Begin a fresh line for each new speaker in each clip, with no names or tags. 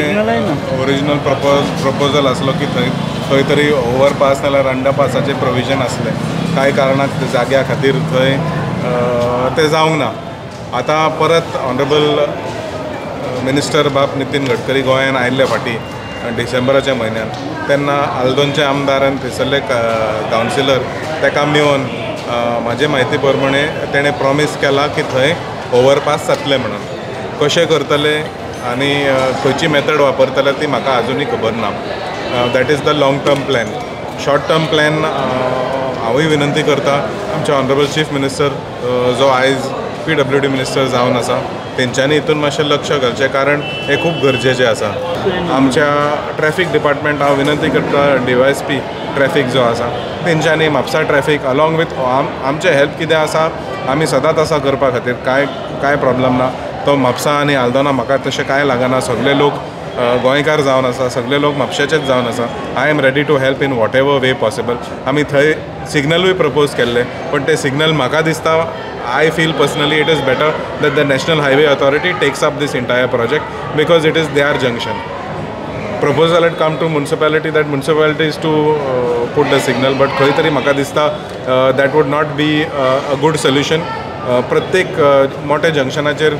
Original proposal आसलो की थंय खंय तरी ओवरपास नाल्यार अंडरपासाचें प्रोविजन आसलें. कांय कारणाक जाग्या खातीर थंय तें जावंक ना. आतां परत ऑनरेबल मिनिस्टर बाब नितीन गडकरी गोंयान आयिल्ले फाटीं डिसेंबराच्या म्हयन्यान, तेन्ना आल्दोनचे आमदार आनी थंयसरले कावन्सिलर ताका मेळून म्हाजे म्हायती प्रमाणे तेणें प्रॉमीस केलां की थंय ओवरपास जातलें म्हणून. कशें करतले आनी खंयची मेथड वापरतले ती म्हाका आजुनूय खबर ना. That is the long term plan. Short term plan हांवूय विनंती करता आमचे ऑनरेबल चीफ मिनिस्टर जो आयज PWD minister जावन आसा तेंच्यांनी हितून मातशें लक्ष घालचें, कारण हें खूब गरजेचें आसा. आमच्या ट्रॅफीक डिपार्टमेंट हांव विनंती करता DYSP traffic जो आसा तेंच्यांनी म्हापसा ट्रॅफीक अलॉंग विथ आमचें हेल्प कितें आसा आमी सदांच आसा करपा खातीर, कांय कांय प्रॉब्लम ना. तो म्हापसा आनी आल्दोना म्हाका तशें कांय लागना, सगळे लोक गोंयकार जावन आसा, सगळे लोक म्हापशेचेच जावन आसा. I am ready to help in whatever way possible. आमी थंय सिग्नलूय प्रपोज केल्ले, पण ते सिग्नल म्हाका दिसता I feel personally it is better that the National Highway Authority takes up this entire project because it is their junction. Proposal had come to municipality that municipality is to put the signal, but खंय तरी म्हाका दिसता that would not be a good solution. प्रत्येक मोठ्या जंक्शनाचेर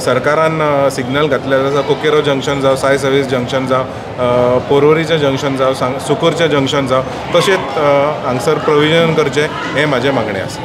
सरकारान signal घातलेले आसा. Coqueiro junction जावं, साय सर्वीस जंक्शन जावं, पोरोरीचें जंक्शन जावं, सुकूरचें जंक्शन जावं, तशेंच हांगसर प्रोविजन करचें हें म्हाजें मागणें आसा.